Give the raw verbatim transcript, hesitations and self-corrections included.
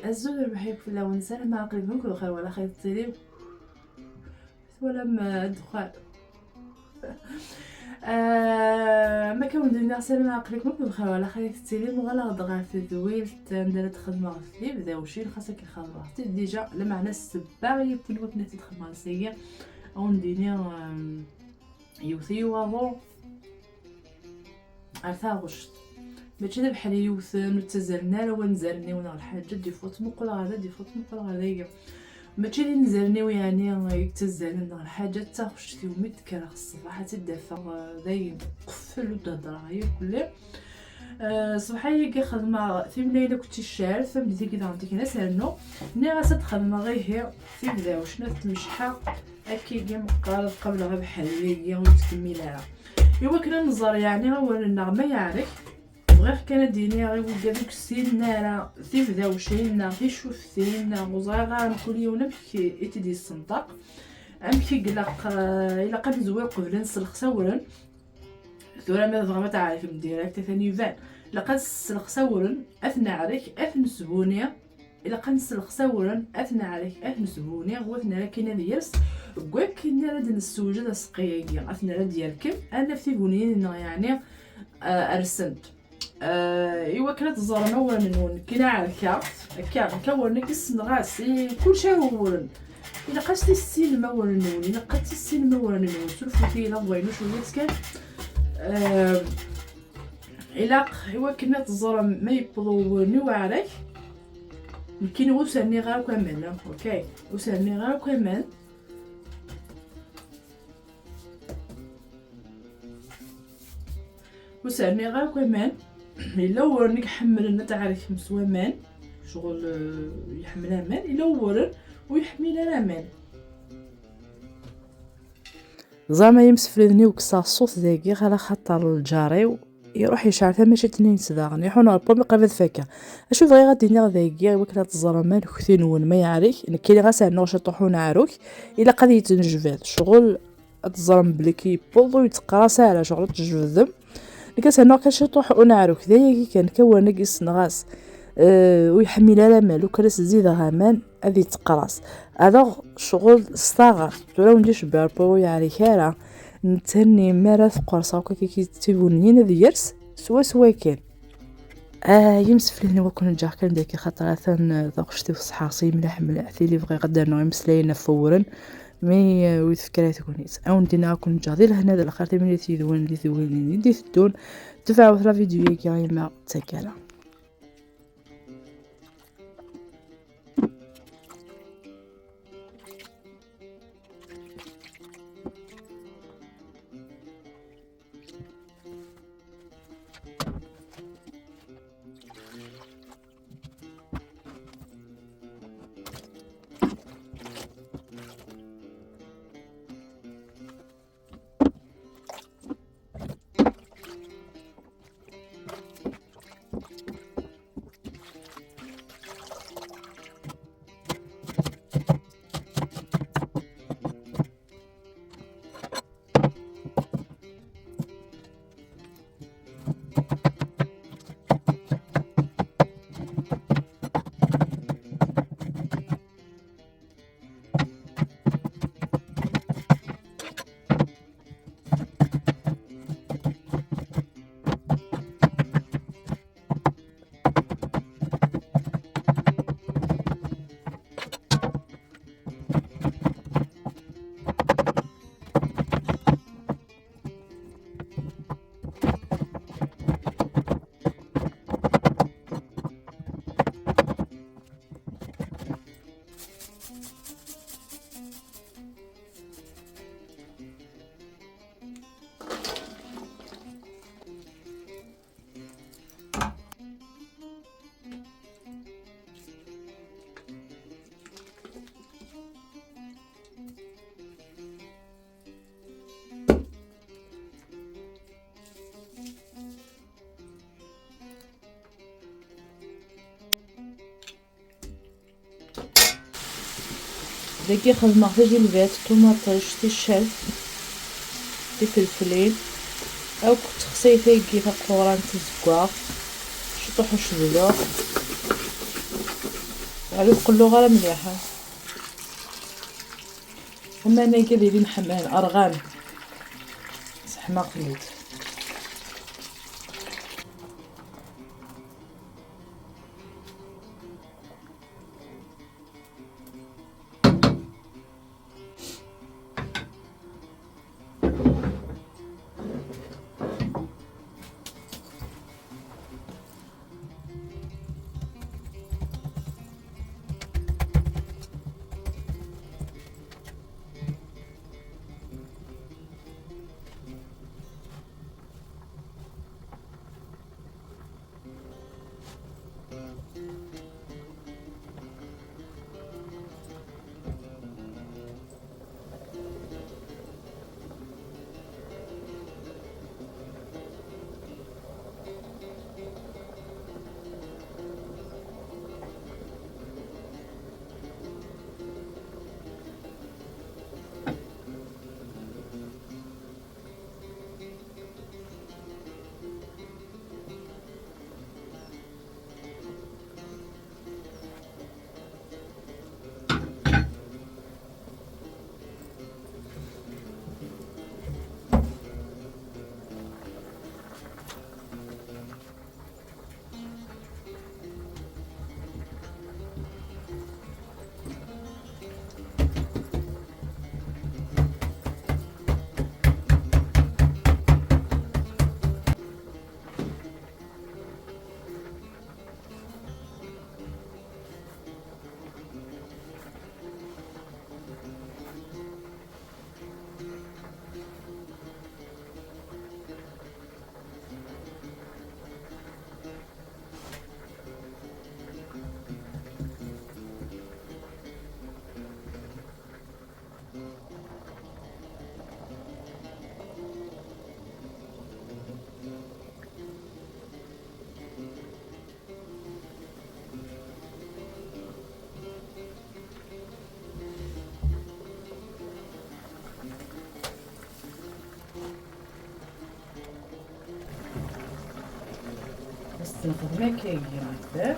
Azul rrbeḥ yakk fell-awen, sarameɣ aql-iken akk bxir wala xir tettilim. Twalam, eh, ddexxan. Eh, ma kan wen-d-nniɣ sarameɣ aql-iken akk bxir wala xir tettilim, uɣaleɣ-d ɣer tedwilt anda ara d-xedmeɣ tibdawcin, xas akken xedmeɣ-tent déjà, lameɛna ssebba i yiwet n wakken ad t-id-xedmeɣ ass-agi, ad wen-d-iniɣ, eh, yewwet-iyi waḍu ar taɣect. Mačči d abeḥri yiwten, ur ttazzalen ara wanzaren-iw neɣ lḥaǧa, d ifut muqel ɣer da, d ifut muqel ɣer dagi. Mačči d inzaren-iw yeɛni i yettazzalen neɣ lḥaǧa, d taɣect-iw mi d-kkreɣ ṣṣbeḥ ad tt-id-afeɣ, eh, dayen qeffel ur d-heddreɣ yakk. Eh, ṣṣbeḥ-agi xedmeɣ timlal akked ticcert, tameddit-agi daɣen tikna sernu. Nniɣ-as ad d-xedmeɣ ihi tibdawcin ad tmecḥeɣ. Akkagi meqqar ad qableɣ abeḥri-agi ur yettkemmil ara. I wakken ad nẓer yeɛni awal-nneɣ ma yeɛrek, bɣiɣ kan ad d-iniɣ i wigad ur yessinen ara tibdawcin neɣ ticuftin neɣ ur ẓriɣ ara mkul yiwen amek i t-id-yessenṭaq, amek i ilaq, eh, ilaq ad nezwir qbel ad nselxes awren. Tura ma tebɣam ad tɛerkem direct, atan iban. Ilaq ad nselxes awren, ad t-neɛrek, ad t-nesbuni. Ilaq ad nselxes awren, ad t-neɛrek, ad t-nesbuni, wa t-nerr akin ad yers, deg wakken ara d-nessewjed aseqqi-agi, ad t-nerr ad d-yerkem, ad naf tiguniyin-nneɣ yeɛni, ah, rsent. Ah, i wakken ad teẓrem awren-nwen, nekkini ɛerkeɣ-t, akka, nekk awren-agi ssneɣ-as, i kulci ara uwren. Ilaq ad tissinem awren-nwen, ilaq ad tissinem awren-nwen, surfut-iyi d aḍwayen ucwiyat kan. Ah, ilaq i wakken ad teẓrem ma yewweḍ uwren i uɛrek. Nekkini ur serniɣ ara akk aman, ah, ok, ur serniɣ ara akk aman. Ur serniɣ ara akk aman. Yella uwren i iḥemmlen ad tɛerkem s waman, ccɣel, eh, iḥemmel aman, yella uwren ur iḥemmel ara aman. Ẓer ma yimsefliden-iw kkseɣ ṣṣut dagi, ala xaṭer lǧar-iw iruḥ yecɛel tamacint-nni-ines daɣen. Iḥun ɣer pumi qrib ad fakkeɣ. Acu bɣiɣ ad d-iniɣ dagi, i wakken ad teẓrem anekti-nwen ma yeɛrek, nekkini ɣas rnuɣ ciṭuḥ uneɛruk, ilaq ad yettnejbad. Ccɣel ad teẓrem belli ki yewweḍ ur yetteqqras ara, ccɣel ad tjebdem. Nekk ad s-rnuɣ kan ciṭuḥ uneɛruk, d ayagi kan, nekk awren-agi ssneɣ-as. Eh, ur iḥemmil ara aman, lukan as-zideɣ aman, ad yetteqqras. Adaɣ ccɣel s taɣert, tura wen-d-icebbi Ṛebbi ur yeɛrik ara. Netta-nni mi ara teqqerṣ akk akka tibuniyin ad yers swaswa kan. Ah, yimsefliden-iw, ad ken-ǧǧeɣ kan dagi, xaṭer atan, eh, taɣect-iw teṣḥerṣi mliḥ mliḥ, tili bɣiɣ ad d-rnuɣ imeslayen ɣef wewren, mi, eh, ur tefki ara tegnit. Ad wen-d-iniɣ ad ken-ǧǧeɣ di lehna d lxir, tanemmirt yid-wen di tewwilin i d-iteddun. Tebɛut la vidéo-agi, yemma d taggara. Dagi xedmeɣ tajilbat, ṭumaṭic, ticcert, tifelflin, akk texsayt-agi taqurant tizeggaɣ, ciṭuḥ ucedluɣ. Ur qelluɣ ara mliḥ. Aman-agi ad ilin ḥman, rɣan. Seḥmaɣ-ten-id. Ad s-tt-nexdem akka i yemma-tneɣ.